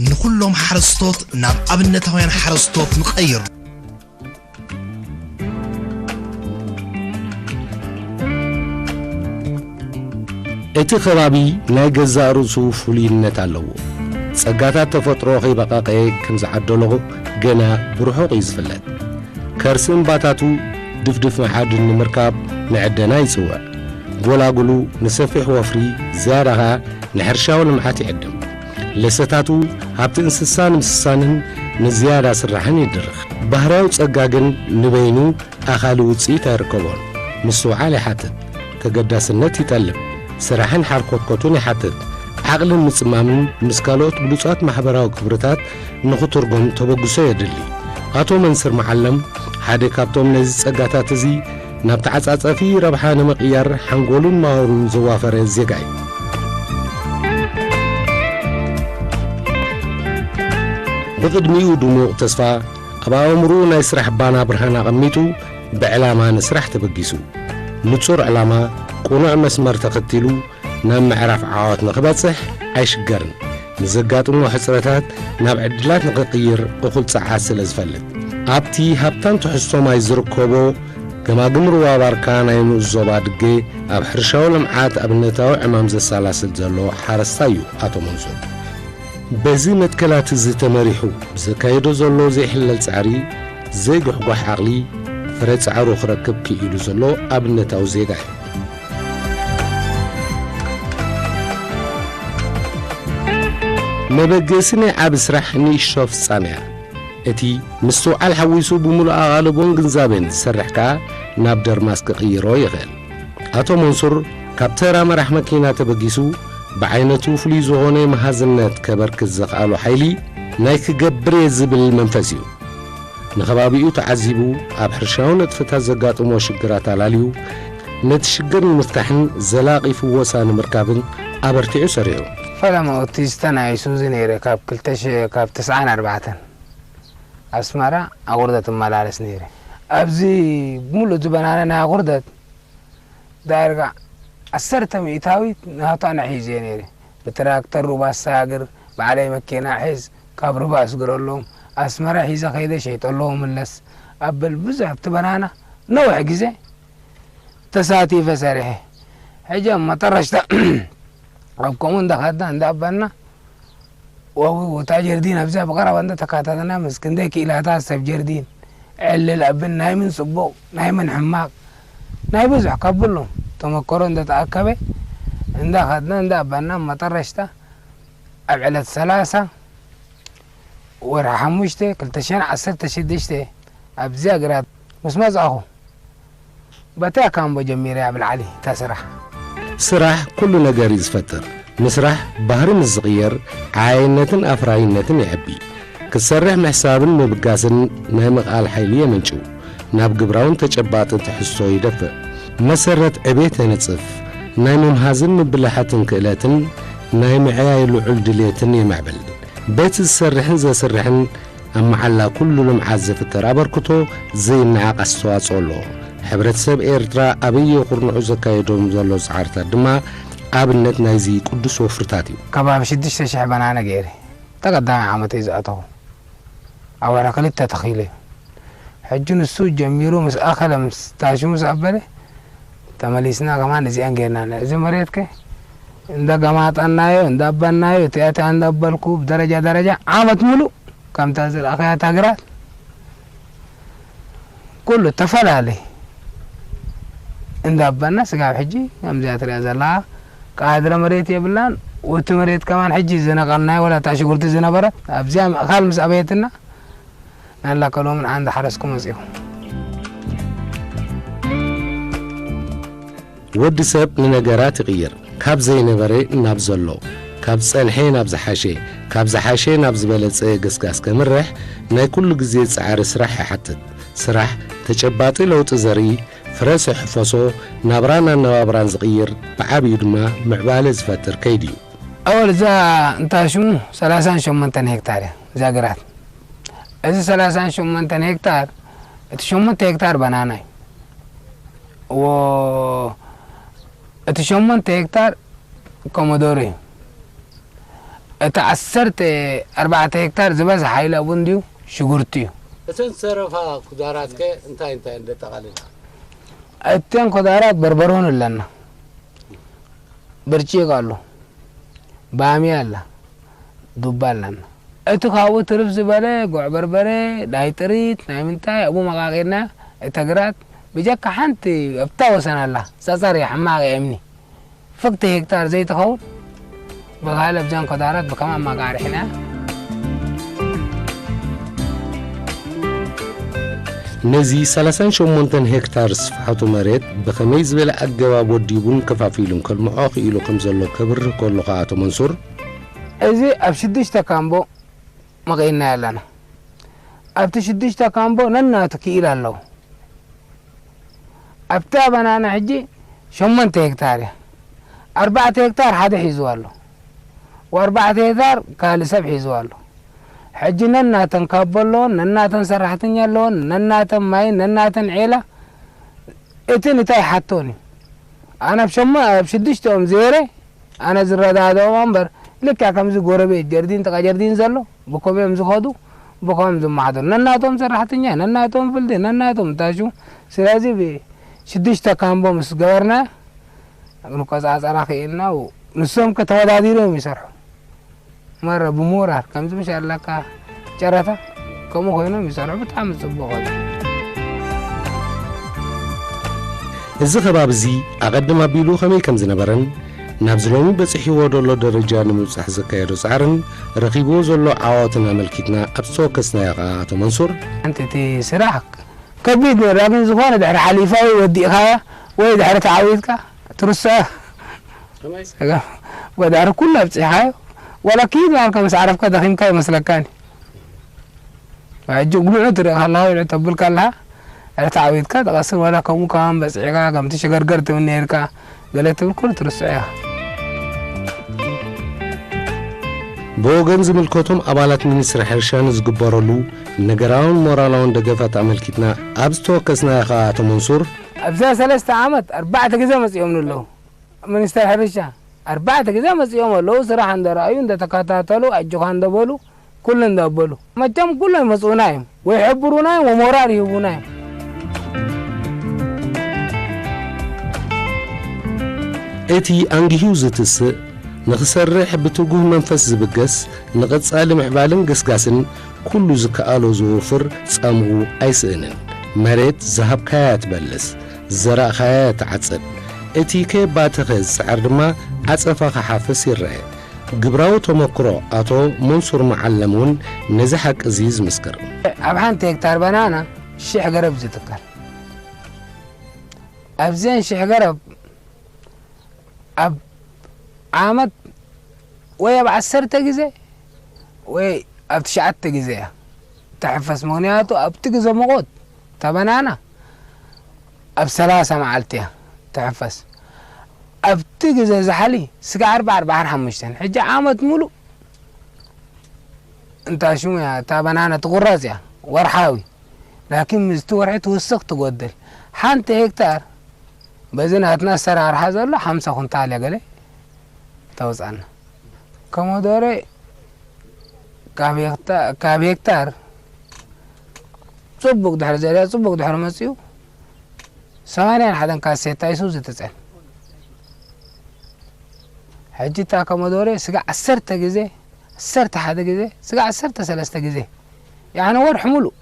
ንኹሎም ሓረስቶት ናብ ኣብነታውያን ሓረስቶት ንቐይር። እቲ ከባቢ ናይ ገዛእ ርእሱ ፍሉይነት ኣለዎ። ጸጋታት ተፈጥሮ ከይበቐቐ ከም ዝዓደሎ ገና ብርሑቕ እዩ ዝፍለጥ። ከርሲ እምባታቱ ድፍድፍ መዓድን ንምርካብ ንዕደና ይጽውዕ። ጎላጉሉ ንሰፊሕ ወፍሪ፣ ዝያዳ ኸኣ ንሕርሻዊ ልምዓት ይዕድም። ለሰታቱ ሃብቲ እንስሳ ንምስሳንን ንዝያዳ ስራሕን ይድርኽ። ባህርያዊ ጸጋ ግን ንበይኑ ኣኻሊ ውጽኢት ኣይርከቦን። ምስትውዓል ይሓትት፣ ተገዳስነት ይጠልብ፣ ስራሕን ሓርኮትኮቱን ይሓትት። ዓቕልን ምጽማምን ምስ ካልኦት ብሉጻት ማሕበራዊ ክብርታት ንኽትርጎም ተበግሶ የድሊ። ኣቶ መንስር መዓለም ሓደ ካብቶም ነዚ ጸጋታት እዚ ናብ ተዓጻጸፊ ረብሓ ንምቕያር ሓንጎሉን ማወሩን ዘዋፈረ ዜጋ እዩ። ብቕድሚኡ ድሙቕ ተስፋ፣ ኣብ ኣእምሮኡ ናይ ስራሕ ባና ብርሃን ኣቐሚጡ፣ ብዕላማ ንስራሕ ተበጊሱ። ንጹር ዕላማ፣ ቅኑዕ መስመር ተኸቲሉ ናብ ምዕራፍ ዓወት ንኽበጽሕ ኣይሽገርን። ንዘጋጥሞ ሕጽረታት ናብ ዕድላት ንኽቕይር እኹል ጸዓት ስለ ዝፈልጥ። ኣብቲ ሃብታም ትሕዝቶ ማይ ዝርከቦ ገማግም ሩባ ባርካ ናይ ንኡስ ዞባ ድገ ኣብ ሕርሻዊ ልምዓት ኣብነታዊ ዕማም ዘሰላስል ዘሎ ሓረስታይ እዩ ኣቶ መንሱር። በዚ መትከላት እዚ ተመሪሑ ብዘካየዶ ዘሎ ዘይሕለል ጻዕሪ፣ ዘይጉሕጓሕ ዓቕሊ፣ ፍረ ጻዕሩ ክረክብ ክኢሉ ዘሎ ኣብነታዊ ዜጋ እዩ። መበገሲ ናይ ዓቢ ስራሕ ንእሽቶ ፍጻመ እያ። እቲ ምስትውዓል ሓዊሱ ብምሉእ ኣቓልቦን ግንዛቤን ዝሰርሕ ከኣ ናብ ደርማስ ክቕይሮ ይኽእል። ኣቶ መንሱር ካብ ተራ መራሕ መኪና ተበጊሱ ብዓይነቱ ፍሉይ ዝኾነ መሃዝነት ከበርክት ዘኽኣሎ ሓይሊ ናይ ክገብር እየ ዝብል መንፈስ እዩ። ንኸባቢኡ ተዓዚቡ፣ ኣብ ሕርሻዊ ንጥፈታት ዘጋጥሞ ሽግራት ኣላልዩ፣ ነቲ ሽግር ንምፍታሕን ዘላቒ ፍወሳ ንምርካብን ኣበርቲዑ ሰሪሑ። ፈለማ እቲ ዝተናይሱ እዚ ነይረ፣ ካብ ክልተ ሺ፣ ካብ ተስዓን ኣርባዕተን ኣስመራ ኣቑርደት እመላለስ ነይረ። ኣብዚ ብምሉእ ዝበናነ ናይ ኣቑርደት ዳርጋ ዓሰርተ ሚእታዊት ናታ ንሒዘ ነይረ። ብትራክተር ሩባ ኣሰጋግር፣ ባዕለይ መኪና ሒዝ፣ ካብ ሩባ ኣስግረሎም፣ ኣስመራ ሒዘ ከይደ ሸይጠሎም ምለስ። ኣበል ብዙሕ ኣብቲ በናና ነዊሕ ግዜ ተሳቲፈ ሰሪሐ። ሕጂ ኣብ መጠረሽታ ኣብ ከምኡ እንዳኸድና እንዳኣባና፣ ዋው፣ እታ ጀርዲን ኣብዛ ብቐረባ እንተተካታተልና፣ ምስ ክንደይ ክኢላታት ሰብ ጀርዲን፣ ዕልል ኣብን ናይ ምን ጽቡቕ፣ ናይ ምን ሕማቕ፣ ናይ ብዙሕ ከብሎም ተመክሮ እንደተኣከበ፣ እንዳኸድና እንዳኣባና፣ መጠረሽታ ኣብ ዕለት ሰላሳ ወርሒ ሓሙሽተ ክልተ ሽሕን ዓሰርተ ሽዱሽተ ኣብዚኣ ግራት ምስ መጻኹ፣ በቲ ኣካምቦ ጀሚረ ኣብ ላዕሊ እታ ስራሕ። ስራሕ ኩሉ ነገር እዩ ዝፈጥር። ምስራሕ ባህሪ ምስ ዝቕየር፣ ዓያይነትን ኣፍራይነትን የዕቢ። ክትሰርሕ ምሕሳብን ምብጋስን ናይ ምቕኣል ሓይሊ የመንጭው። ናብ ግብራውን ተጨባጥን ትሕዝቶ ይደፍእ። መሰረት ዕቤት የነጽፍ። ናይ ምምሃዝን ምብልሓትን ክእለትን ናይ ምዕያይ ልዑል ድሌትን የምዕብል። በቲ ዝሰርሕን ዘስርሕን ኣብ መዓላ ኩሉ ልምዓት ዝፍጠር ኣበርክቶ ዘይነዓቕ ኣስተዋጽኦ ኣለዎ። ሕብረተሰብ ኤርትራ ኣበየ ኩርንዑ ዘካየዶም ዘሎ ጻዕርታት ድማ ኣብነት ናይዚ ቅዱስ ወፍርታት እዩ። ከባቢ ሽዱሽተ ሽሕ በናና ገይረ ተቐዳማይ ዓመተይ ዝኣተኹ። ኣብ ወርሒ ክልተ ተኺሉ እዩ። ሕጂ ንሱ ጀሚሩ ምስ ኣኸለ፣ ምስ ታሹ ምስ ኣበለ፣ ተመሊስና ከማን እዚኣን ጌርና። እዚ መሬትከ እንዳገማጠናዮ፣ እንዳበናዮ፣ እቲኣቲ እንዳበልኩ ብደረጃ ደረጃ ዓመት ሙሉእ ከምታ ዝረኣኸያ እታ ግራት ኩሉ ተፈላለየ እንዳበና ስጋብ ሕጂ ከምዚኣ ትሪኣ ዘለኻ ቃድረ መሬት የብላን። ወቲ መሬት ከማን ሕጂ ዝነቐልናዮ ወላ እታ ሽጉርቲ ዝነበረት ኣብዚኣ ምእኻል ምስ ኣበየትና ናላ ከሎምን ዓንዲ ሓረስኩ መጺኹ። ወዲ ሰብ ንነገራት ይቕይር። ካብ ዘይነበረ ናብ ዘሎ፣ ካብ ዝጸንሐ ናብ ዝሓሸ፣ ካብ ዝሓሸ ናብ ዝበለጸ ገስጋስ ከምርሕ ናይ ኩሉ ግዜ ጻዕሪ ስራሕ ይሓትት። ስራሕ ተጨባጢ ለውጢ ዘርኢ፣ ፍረ ዝሕፈሶ፣ ናብራን ኣነባብራን ዝቕይር፣ ብዓቢኡ ድማ ምዕባለ ዝፈጥር ከይዲ እዩ። ኣወል እዛ እንታይ ሽሙ ሰላሳን ሸሞንተን ሄክታር እያ እዛ ግራት። እዚ ሰላሳን ሸሞንተን ሄክታር፣ እቲ ሸሞንተ ሄክታር በናና እዩ። ወ-፣ እቲ ሸሞንተ ሄክታር ኮሞዶሮ እዩ። እቲ ዓሰርተ ኣርባዕተ ሄክታር ዝበዝሓ ኢለ ቡን ድዩ ሽጉርቲ እዩ። እተን ዝተረፋ ኩዳራት ከ እንታይ እንታይ እየን ዘጠቓልላ? እተን ኮዳራት በርበረ እውን ኣለና። ብርጭቕ ኣሎ፣ ባሚ ኣላ፣ ዱባ ኣለና። እቲ ካብኡ ትርፍ ዝበለ ጉዕ በርበረ፣ ናይ ጥሪት፣ ናይ ምንታይ ኣብኡ መቓቒርና፣ እቲ ግራት ብጀካ ሓንቲ ኣብታ ወሰን ኣላ፣ ጸጸር እያ፣ ሕማቕ እያ እምኒ። ፍክቲ ሄክታር ዘይትኸውን ብኻልእ ኣብዘን ኮዳራት ብከም ኣማቃርሕና። ነዚ ሰላሳን ሸሞንተን ሄክታር ስፍሓቱ መሬት ብኸመይ ዝበለ ኣገባብ ወዲቡን ከፋፊሉን ከልምዖ ክኢሉ ከም ዘሎ ከብርህ ከሎ ከኣ ኣቶ መንሱር፣ እዚ ኣብ ሽዱሽተ ካምቦ መቒእና ኣለና። ኣብቲ ሽዱሽተ ካምቦ ነናቱ ክኢል ኣለዎ። ኣብታ በናና ሕጂ ሸሞንተ ሄክታር እያ። ኣርባዕተ ሄክታር ሓደ ሒዝዋ ኣሎ። ወኣርባዕተ ሄክታር ካልእ ሰብ ሒዝዋ ኣሎ። ሕጂ ነናተን ካቦ ኣለወን፣ ነናተን ሰራሕተኛ ኣለወን፣ ነናተን ማይን ነናተን ዔላ እቲ እንታይ ሓቶን እዩ። ኣነ ኣብ ሸሞ ኣብ ሽዱሽተኦም ዜረ ኣነ ዝረዳድኦም እምበር ልክዕ ከምዚ ጎረቤት ጀርዲን ጥቓ ጀርዲን ዘሎ ብከምኡ እዮም ዝኸዱ ብከምኡ እዮም ዝመሓደሩ። ነናቶም ሰራሕተኛ፣ ነናቶም ፍልዲ፣ ነናቶም እንታሹ። ስለዚ ብሽዱሽተ ካምቦ ምስ ገበርና ክንቆጻጸራ ክኢልና። ንሶም ከ ተወዳዲሮም ይሰርሑ። መረ ብሞራል ከምዚ ምሽ ኣለካ ጨረታ ከምኡ ኮይኖም ይሰርሑ። ብጣዕሚ ጽቡቕ እዩ። እዚ ከባቢ እዚ ኣቐድም ኣቢሉ ከመይ ከም ዝነበረን ናብዚ ሎሚ በጺሕዎ ዘሎ ደረጃ ንምብጻሕ ዘካየዶ ጻዕርን ረኺብዎ ዘሎ ዓወትን ኣመልኪትና ኣብ ዝተወከስናዮ ከኣ ኣቶ መንሱር፣ ሓንቲ እቲ ስራሕ ከቢድ ነይራ፣ ግን ዝኾነ ድሕሪ ሓሊፋ ወይ ወዲእኻያ ወይ ድሕሪ ተዓዊትካ ትርስዖ። ከመይ? ወድሕሪ ኩሉ ኣብጺሓዮ ዋላ ኪድ ማልካ ምስ ዓረፍካ ደኺምካ ይመስለካኒ። ሕጂ ጉልዑ ትርኢ ከለኻ ወይ ተብል ከለኻ ድሕሪ ተዓዊትካ ትቐስን ዋላ ከምኡ ከማን በጺሕካ ከምቲ ሽገርገር ትብል ነይርካ ገለ ትብል ኩሉ ትርስዖ ኢኻ። ብወገን ዝምልከቶም ኣባላት ሚኒስትሪ ሕርሻ ንዝግበረሉ ነገራውን ሞራላውን ደገፋት ኣመልኪትና ኣብ ዝተወከስናዮ ከኣ ኣቶ መንሱር ኣብዛ ሰለስተ ዓመት ኣርባዕተ ግዜ መጺኦም ኣለዉ። ሚኒስተር ሕርሻ ኣርባዕተ ግዜ መጺኦም ኣለዉ። ስራሕ እንደረኣዩ እንደተከታተሉ ኣጆኻ እንደበሉ ኩሉ እንዳበሉ መቸም ኩሉ ይመጽኡና እዮም ወይ ሕብሩና እዮም ወሞራል ይህቡና እዮም። እቲ ኣንጊሁ ዝትስእ ንኽሰርሕ ብትጉህ መንፈስ ዝብገስ ንቐጻሊ ምዕባልን ገስጋስን ኩሉ ዝከኣሎ ዝውፍር ጻምኡ ኣይስእንን። መሬት ዝሃብካያ ትበልስ፣ ዝዘራእኻያ ትዓጽድ። እቲ ከየባተኸ ዝጽዓር ድማ ዓጸፋ ክሓፍስ ይረአ። ግብራዊ ተመክሮ ኣቶ መንሱር መዓለም እውን ነዚ ሓቂ እዚ ዝምስክር። ኣብ ሓንቲ ሄክታር በናና ሽሕ ገረብ ዝትከል ኣብዘን ሽሕ ገረብ ኣብ ዓመት ወይ ኣብ ዓሰርተ ግዜ ወይ ኣብ ትሽዓተ ግዜ እያ ትሕፈስ። ምኽንያቱ ኣብቲ ግዜ ሙቐት እታ በናና ኣብ ሰላሳ መዓልቲ እያ ትሕፈስ። ኣብቲ ግዜ ዛሕሊ ስጋዕ ኣርባዓ ኣርባዓን ሓሙሽተን። ሕጂ ዓመት ሙሉእ እንታ ሽሙ እያ እታ በናና ትቑረጽ እያ ወርሓዊ። ላኪን ምስቲ ወርሒ ትውስኽ ትጎድል። ሓንቲ ሄክታር በዚ ናትና ኣሰራርሓ ዘሎ ሓምሳ ኩንታል እያ ገለ ተውፅኣና። ኮሞዶሬ ካብ ሄክታ- ካብ ሄክታር ፅቡቅ ድሕሪ ዘሪኣ ፅቡቅ ድሕሪ መፅኡ ሰማንያን ሓደን ካሴታ ይሱ ዝትፀን። ሕጂ እታ ኮሞዶሬ ስጋ ዓሰርተ ግዜ ዓሰርተ ሓደ ግዜ ስጋ ዓሰርተ ሰለስተ ግዜ ያዕኒ ወርሒ ሙሉእ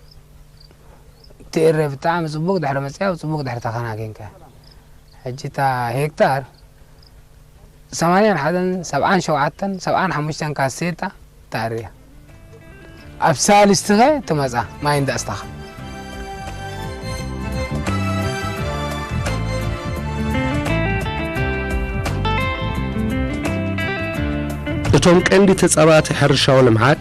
ትእረ ብጣዕሚ ጽቡቅ ድሕሪ መጽያ ጽቡቅ ድሕሪ ተኸናኪንካ። ሕጂ እታ ሄክታር ሰማንያን ሓደን ሰብዓን ሸውዓተን ሰብዓን ሓሙሽተን ካሴታ ተኣርያ ኣብ ሳልስቲ ኸ ትመጻ ማይ እንዳስታኻ። እቶም ቀንዲ ተጻባእቲ ሕርሻዊ ልምዓት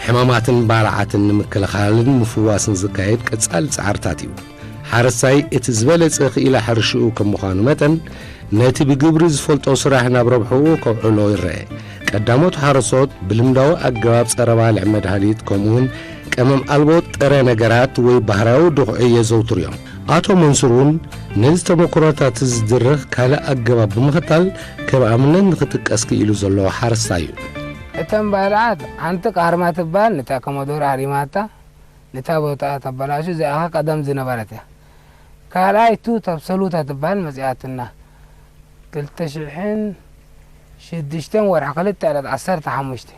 ሕማማትን ባልዓትን ንምክልኻልን ምፍዋስን ዝካየድ ቀጻሊ ጻዕርታት እዩ። ሓረስታይ እቲ ዝበለጸ ክኢላ ሕርሽኡ ከም ምዃኑ መጠን ነቲ ብግብሪ ዝፈልጦ ስራሕ ናብ ረብሕኡ ከውዕሎ ይረአ። ቀዳሞት ሓረስቶት ብልምዳዊ ኣገባብ ጸረ ባልዕ መድሃኒት ከምኡውን ቀመም ኣልቦ ጥረ ነገራት ወይ ባህርያዊ ድኹዒ የዘውትሩ እዮም። ኣቶ መንሱር እውን ነዚ ተመክሮታት ዝድርኽ ካልእ ኣገባብ ብምኽታል ከም ኣብነት ንኽጥቀስ ክኢሉ ዘሎ ሓረስታይ እዩ። እተን ባልዓት ሓንቲ ቃርማ ትበሃል፣ ነታ ኮሞዶር ኣሪማታ፣ ነታ ቦታ ተበላሹ፣ እዚኣ ኸ ቀደም ዝነበረት እያ። ካልኣይ ቱታ ብሰሉታ ትበሃል መጺኣትና። ክልተ ሽሕን ሽዱሽተን ወርሒ ክልተ ዕለት ዓሰርተ ሓሙሽተ።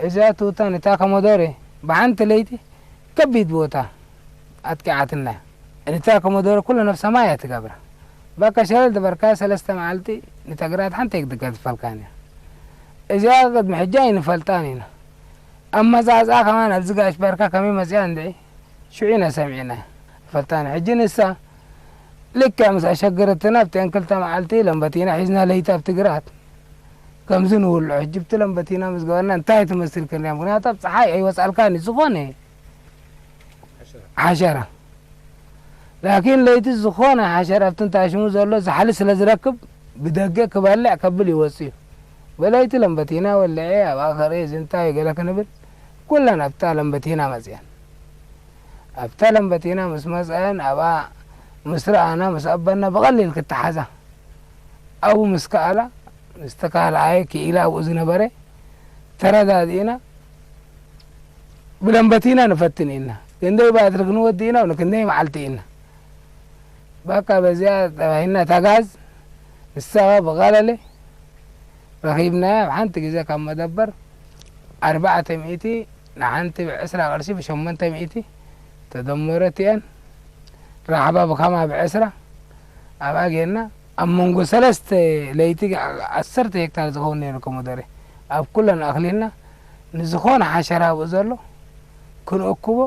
እዛ ቱታ ነታ ኮሞዶሬ ብሓንቲ ለይቲ ከቢድ ቦታ ኣጥቂዓትና። ነታ ኮሞዶሬ ኩሉ ነፍሰ ማይ እያ ትገብራ። በቃ ሸለል ዝበልካ ሰለስተ መዓልቲ ንተግራት ሓንቲ ኣይትገድፈልካን እያ። እዚኣ ቅድሚ ሕጂ ኣይንፈልጣን ኢና። ኣመጻጽኣ ከማን ኣብዚ ጋሽ ባርካ ከመይ መጺኣ እንድዒ ሽዑ ኢና ሰሚዕና። ፈልጣን ሕጂ ንሳ ልክዕ ምስ ኣሸገረትና ኣብተን ክልተ መዓልቲ ለምበቲና ሒዝና ለይቲ ኣብቲ ግራት ከምዚ ንውልዑ። ሕጂ ብቲ ለምበቲና ምስ ገበርና እንታይ ትመስል ክንሪኣ፣ ምኽንያቱ ኣብ ጸሓይ ኣይወጻልካን እዩ ዝኾነ ሓሸራ። ላኪን ለይቲ ዝኾነ ሓሸራ ኣብቲ እንታይ ሽሙ ዘሎ ዛሕሊ ስለ ዝረክብ ብደገ ክበልዕ ከብል ይወጽእ እዩ። ብለይቲ ለምበቲና ወልዐ ኣብኣ ከርኢ እዚ እንታይ ገለ ክንብል ኩለን ኣብታ ለምበቲና መጽአን። ኣብታ ለምበቲና ምስ መጽአን ኣብኣ ምስ ረኣና ምስ ኣበና ብቐሊል ክተሓዛ ኣብኡ ምስ ከኣላ ምስ ተካልኣየ ክኢላ ኣብኡ ዝነበረ ተረዳዲእና ብለምበቲና ንፈትን ኢልና ክንደይ ባትሪ ክንወዲ ኢና ንክንደይ መዓልቲ ኢና በቃ በዚኣ ተባሂልና ታጋዝ ንሳ ብቐለለ ረኺብናያ ኣብ ሓንቲ ግዜ ካብ መደበር ኣርባዕተ ሚእቲ ንሓንቲ ብዕስራ ቅርሺ ብሸሞንተ ሚእቲ ተደመረት እየን ራሕባ ብኸማ ብዕስራ ኣብኣ ጌርና ኣብ መንጎ ሰለስተ ለይቲ ዓሰርተ ሄክታር ዝኸውን ነይሩ ኮሞደረ ኣብ ኩለን ኣኽሊልና ንዝኾነ ሓሸራ ኣብኡ ዘሎ ክንእክቦ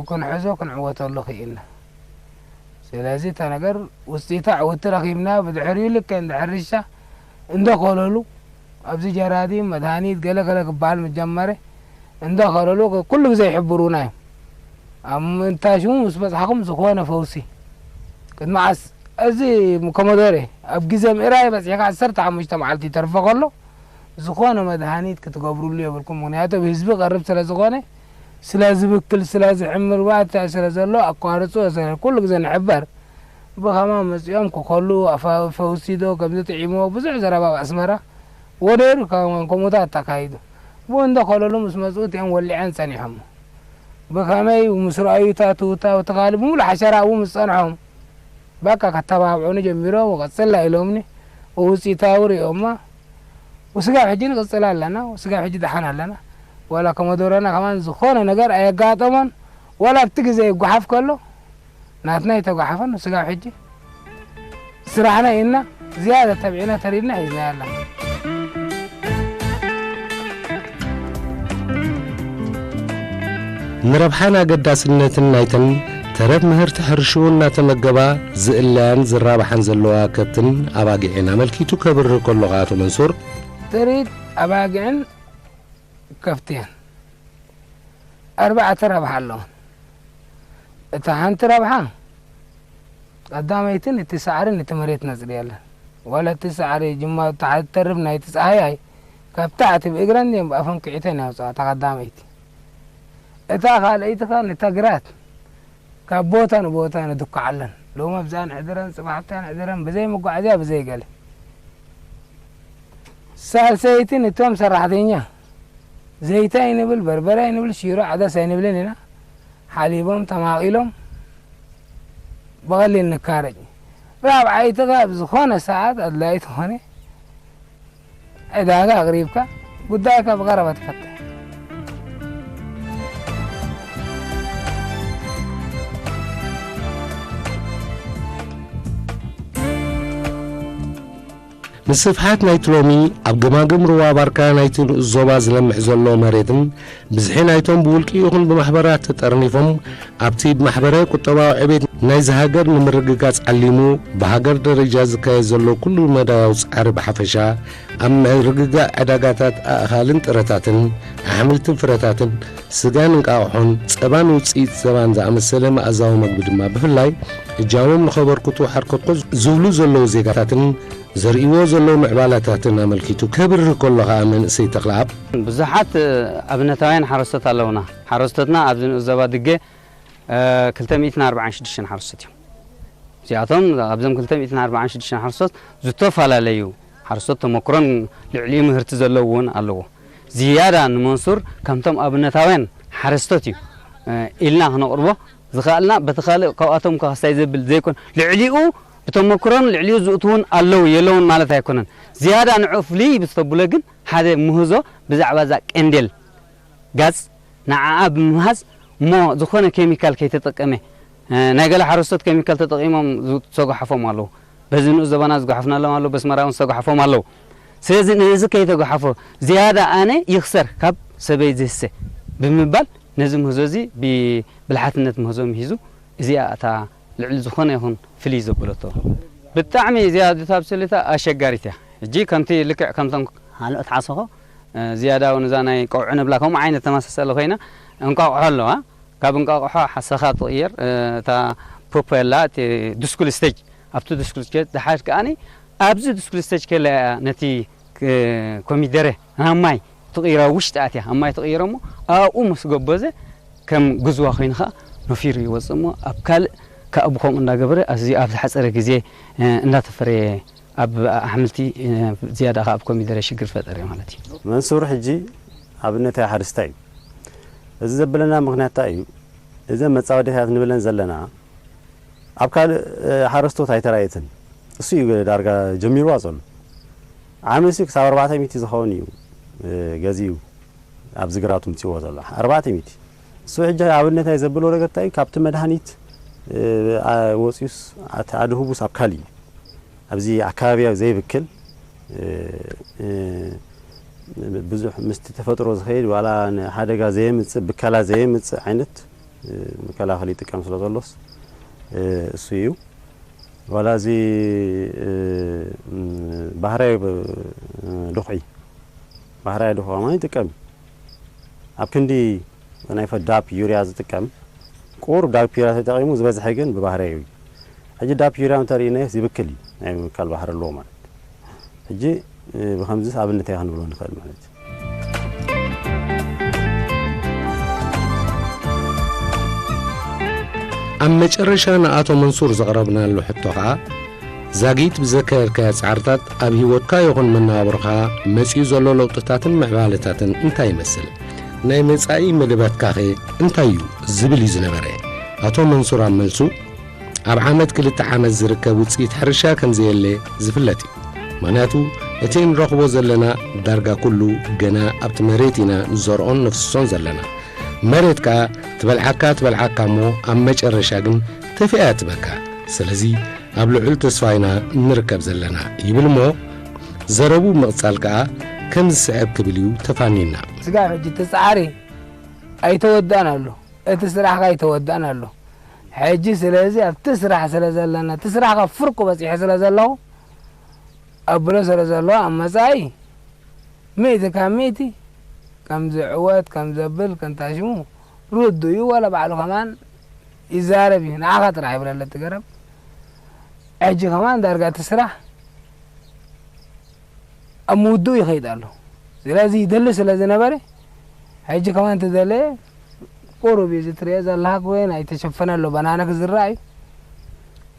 ክንሕዞ ክንዕወተሉ ክኢልና። ስለዚ እታ ነገር ውፅኢታ ዕውቲ ረኺብና ብድሕሪኡ ልክዕ እንደ ሕርሻ እንደ ኮለሉ ኣብዚ ጀራዲን መድሃኒት ገለ ገለ ክበሃል ምጀመረ እንደ ኮለሉ ኩሉ ግዜ ይሕብሩና እዮም። ኣብ ምንታይ ሽሙ ምስ በጻሕኩም ዝኾነ ፈውሲ ቅድሚ ዓስ እዚ ኮሞዶሬ ኣብ ግዜ ምእራይ በጺሕካ ዓሰርተ ሓሙሽተ መዓልቲ ይተርፎ ከሎ ዝኾነ መድሃኒት ክትገብሩሉ የብልኩም። ምኽንያቱ ኣብ ህዝቢ ቀርብ ስለ ዝኾነ ስለ ዝብክል ስለ ዝሕምር ባታ ስለ ዘሎ ኣቋርጽ ስለ ኩሉ ግዜ ንሕበር ብኸማ መጺኦም ክኸሉ ኣፋ ፈውሲዶ ከምዚ ጥዒሞ ብዙሕ ዘረባ ኣብ ኣስመራ ወደሩ ከምኡታት ተካይዱ። ብኡ እንደ ከለሉ ምስ መጹ እቲኦም ወሊዐን ጸኒሖም። ብኸመይ ምስ ረኣዩ እታ ትውታ እቲ ካልእ ብምሉእ ሓሸራ ኣብኡ ምስ ጸንሖም በቃ ከተባብዑኒ ጀሚሮም ወቀጽላ ኢሎምኒ። ውጽኢታዊ ሪኦማ ወስጋብ ሕጂ ንቅጽል ኣለና ወስጋብ ሕጂ ደሓን ኣለና። ዋላ ከመዶረና ከማን ዝኾነ ነገር ኣየጋጠሞን ዋላ ኣብቲ ግዜ ይጓሓፍ ከሎ ናትና ይተጓሓፈን ስጋብ ሕጂ ስራሕና ኢልና ዝያዳ ተብዒና ተሪድና ሒዝና ያላ። ንረብሓን ኣገዳስነትን ናይተን ተረፍ ምህርቲ ሕርሽኡ እናተመገባ ዝእለያን ዝራባሓን ዘለዋ ከብትን ኣባጊዕን ኣመልኪቱ ከብርህ ከሎ ኣቶ መንሱር፣ ጥሪት ኣባጊዕን ከፍትየን ኣርባዕተ ረብሓ ኣለወን። እታ ሓንቲ ረብሓ ቀዳመይቲ ነቲ ሳዕሪ ነቲ መሬት ነጽርየለን። ዋላ እቲ ሳዕሪ ጅማ ተርብ ናይቲ ጸሃያይ ካብ ታዕቲ ብእግረን ድየን ብኣፈን ክዒተን የውፅኣ እታ ቀዳመይቲ። እታ ካልኣይቲ ከ ነታ ግራት ካብ ቦታ ንቦታ ንድኩዓለን። ሎም ኣብዛ ንሕድረን ጽባሕታ ንሕድረን ብዘይ መጓዓዝያ ብዘይ ገለ። ሳልሰይቲ ንቶም ሰራሕተኛ ዘይታ ኣይንብል በርበረ ኣይንብል ሽሮ ዓደስ ኣይንብልን ኢና። ሓሊቦም ተማቒሎም ብቐሊል ንካረጭ። ራብዓይቲ ካብ ዝኾነ ሰዓት ኣድላዪ ተኾነ ዕዳጋ ኣቕሪብካ ጉዳይካ ብቐረባ ትፈትሕ። ምስፍሓት ናይቲ ሎሚ ኣብ ገማግም ሩባ ባርካ ናይቲ ንኡስ ዞባ ዝለምዕ ዘሎ መሬትን ብዝሒ ናይቶም ብውልቂ ይኹን ብማሕበራት ተጠርኒፎም ኣብቲ ብማሕበረ ቁጠባዊ ዕቤት ናይዚ ሃገር ንምርግጋጽ ዓሊሙ ብሃገር ደረጃ ዝካየድ ዘሎ ኩሉ መዳያዊ ጻዕሪ ብሓፈሻ ኣብ ምርግጋእ ዕዳጋታት ኣእኻልን ጥረታትን ኣሕምልትን ፍረታትን ስጋን እንቃቑሖን ጸባን ውጽኢት ጸባን ዝኣመሰለ መኣዛዊ መግቢ ድማ ብፍላይ እጃሞም ንኸበርክቱ ሓርኮትኮ ዝብሉ ዘለዉ ዜጋታትን ዘርእይዎ ዘለዉ ምዕባላታትን ኣመልኪቱ ከብርህ ከሎ ኸኣ መንእሰይ ተኽለኣብ። ብዙሓት ኣብነታውያን ሓረስቶት ኣለዉና። ሓረስቶትና ኣብዚ ንኡስ ዞባ ድገ ክልተ ሚእትን ኣርባዓን ሽዱሽተን ሓረስቶት እዮም። እዚኣቶም ኣብዞም ክልተ ሚእትን ኣርባዓን ሽዱሽተን ሓረስቶት ዝተፈላለዩ ሓረስቶት ተመክሮን ልዕሊኡ ምህርቲ ዘለዎ እውን ኣለዎ። ዝያዳ ንመንሱር ከምቶም ኣብነታውያን ሓረስቶት እዩ ኢልና ክነቕርቦ ዝኸኣልና፣ በቲ ካልእ ካብኣቶም ከኸሳይ ዘብል ዘይኮን፣ ልዕሊኡ ብተመክሮን ልዕሊኡ ዝእትውን ኣለዉ የለውን ማለት ኣይኮነን። ዝያዳ ንዑ ፍልይ ብዝተብሎ ግን ሓደ ምህዞ ብዛዕባ እዛ ቀንዴል ጋዝ ንዓኣ ብምምሃዝ እሞ ዝኾነ ኬሚካል ከይተጠቀመ፣ ናይ ገለ ሓረስቶት ኬሚካል ተጠቂሞም ዝሰጓሓፎም ኣለዉ። በዚ ንኡስ ዘበና ዝጓሓፍናሎም ኣለዉ፣ በስመራ እውን ዝሰጓሓፎም ኣለዉ። ስለዚ ነዚ ከይተጓሓፎ ዝያዳ ኣነ ይኽሰር ካብ ሰበይ ዝህሰ ብምባል ነዚ ምህዞ እዚ ብብልሓትነት ምህዞ ምሂዙ እዚኣ እታ ልዕሊ ዝኾነ ይኹን ፍልይ ዘበለቶ። ብጣዕሚ እዚኣ ዲታ ብስልታ ኣሸጋሪት እያ። ሕጂ ከምቲ ልክዕ ከምቶም ካልኦት ሓሰኾ ዝያዳ እውን እዛ ናይ ቀውዒ ንብላ ከምኡ ዓይነት ተመሳሰለ ኮይና እንቋቑሖ ኣለዋ። ካብ እንቋቑሖ ሓሰኻ ትቕየር እታ ፖፖ ኣላ እቲ ድስኩል ስቴጅ ኣብቲ ድስኩል ስቴጅ ድሓር ከኣኒ ኣብዚ ድስኩል ስቴጅ ከላ እያ ነቲ ኮሚደረ ናብ ማይ ትቕይራ ውሽጢ ኣትያ ኣብ ማይ ትቕይሮ እሞ ኣብኡ ምስ ጎበዘ ከም ግዝዋ ኮይኑ ኸዓ ነፊሩ ይወፅእ እሞ ኣብ ካልእ ከዓ ብኸምኡ እንዳገበረ ኣብዚ ኣብ ዝሓፀረ ግዜ እንዳተፈረየ ኣብ ኣሕምልቲ ዝያዳ ከዓ ኣብ ኮሚደረ ሽግር ፈጠረ ማለት እዩ። መንሱር ሕጂ ኣብነት ሓረስታይ እዩ። እዚ ዘብለና ምኽንያት እንታይ እዩ? እዘን መፃወዴታት ንብለን ዘለና ኣብ ካልእ ሓረስቶት ኣይተራእየትን። እሱ እዩ ዳርጋ ጀሚርዋ ዘሎ። ዓመት ክሳብ ኣርባዕተ ሚእቲ ዝኸውን እዩ ገዚኡ ኣብዚ ግራቱ ምፅዎ ዘሎ ኣርባዕተ ሚእቲ። እሱ ሕጂ ኣብነት ናይ ዘብሎ ነገር እንታይ እዩ? ካብቲ መድሃኒት ወፂኡስ ኣድህቡስ ኣብ ካልእ እዩ። ኣብዚ ኣከባቢያዊ ዘይብክል ብዙሕ ምስቲ ተፈጥሮ ዝኸይድ ዋላ ንሓደጋ ዘየምፅእ ብከላ ዘየምፅእ ዓይነት መከላኸሊ ይጥቀም ስለ ዘሎስ እሱ እዩ። ዋላ እዚ ባህርያዊ ድኹዒ ባህርያዊ ድኹዒ ከማን ይጥቀም እዩ። ኣብ ክንዲ ናይ ፈ- ዳፕ ዩርያ ዝጥቀም ቁሩብ ዳፕ ዩርያ ተጠቒሙ ዝበዝሐ ግን ብባህርያዊ እዩ። ሕጂ ዳፕ ዩርያ እንተርኢናዮ ይብክል እዩ ናይ ምብካል ባህሪ ኣለዎ ማለት እዩ። ሕጂ ብኸምዚ ኣብነት እያ ክንብሎ ንኽእል ማለት እዩ። ኣብ መጨረሻ ንኣቶ መንሱር ዘቕረብናሉ ሕቶ ኸኣ ዛጊት ብዘካየድካዮ ጻዕርታት ኣብ ህይወትካ ይኹን መነባብሮኻ መጺኡ ዘሎ ለውጥታትን ምዕባለታትን እንታይ ይመስል? ናይ መጻኢ መደባትካኸ እንታይ እዩ? ዝብል እዩ ዝነበረ። ኣቶ መንሱር ኣብ መልሱ፣ ኣብ ዓመት ክልተ ዓመት ዝርከብ ውጽኢት ሕርሻ ከም ዘየለ ዝፍለጥ እዩ። ምኽንያቱ እቲ እንረኽቦ ዘለና ዳርጋ ኩሉ ገና ኣብቲ መሬት ኢና ንዘርኦን ነፍስሶን ዘለና። መሬት ከኣ ትበልዓካ ትበልዓካ እሞ ኣብ መጨረሻ ግን ተፊኣ ትበካ። ስለዚ ኣብ ልዑል ተስፋ ኢና ንርከብ ዘለና ይብል እሞ ዘረቡ ብምቕጻል ከኣ ከም ዝስዕብ ክብል እዩ ተፋኒና። ስጋብ ሕጂ እቲ ጻዕሪ ኣይተወድኣን ኣሎ፣ እቲ ስራሕካ ኣይተወድኣን ኣሎ። ሕጂ ስለዚ ኣብቲ ስራሕ ስለ ዘለና እቲ ስራሕካ ፍርቁ በጺሐ ስለ ዘለኹ ኣብሎ ስለ ዘለኹ ኣብ መጻኢ ሚእቲ ካብ ሚእቲ ከም ዝዕወት ከም ዘብል ከንታሽሙ ርዱ እዩ። ዋላ ባዕሉ ከማን ይዛረብ እዩ። ንዓኻ ጥራሕ ይብለለ እቲ ገረብ። ሕጂ ከማን ዳርጋ እቲ ስራሕ ኣብ ምውድኡ ይኸይድ ኣሎ። ስለዚ ይደሊ ስለ ዝነበረ ሕጂ ከማን ተደለየ ቁሩብ እዩ ዝትሪኦ ዘለኻ ክወይን ኣይተሸፈነ ኣሎ ባናና ክዝራእ እዩ።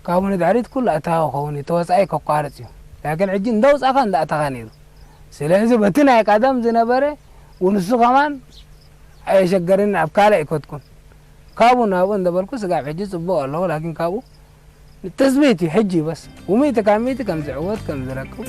ካብኡ ንድሕሪት ኩሉ ኣታዊ ክኸውን እዩ ተወፃኢ ከቋርፅ እዩ። ላኪን ሕጂ እንዳውፃእካ እንዳእተኻ ነይሩ። ስለዚ በቲ ናይ ቀደም ዝነበረ ውንሱ ከማን ኣየሸገርን ኣብ ካልእ ኣይኮትኩን። ካብኡ ናብኡ እንደበልኩ ስጋብ ሕጂ ፅቡቕ ኣለዎ ላኪን ካብኡ ንትፅቢት እዩ ሕጂ በስ ውሚእቲ ካብ ሚእቲ ከም ዝዕወት ከም ዝረክብ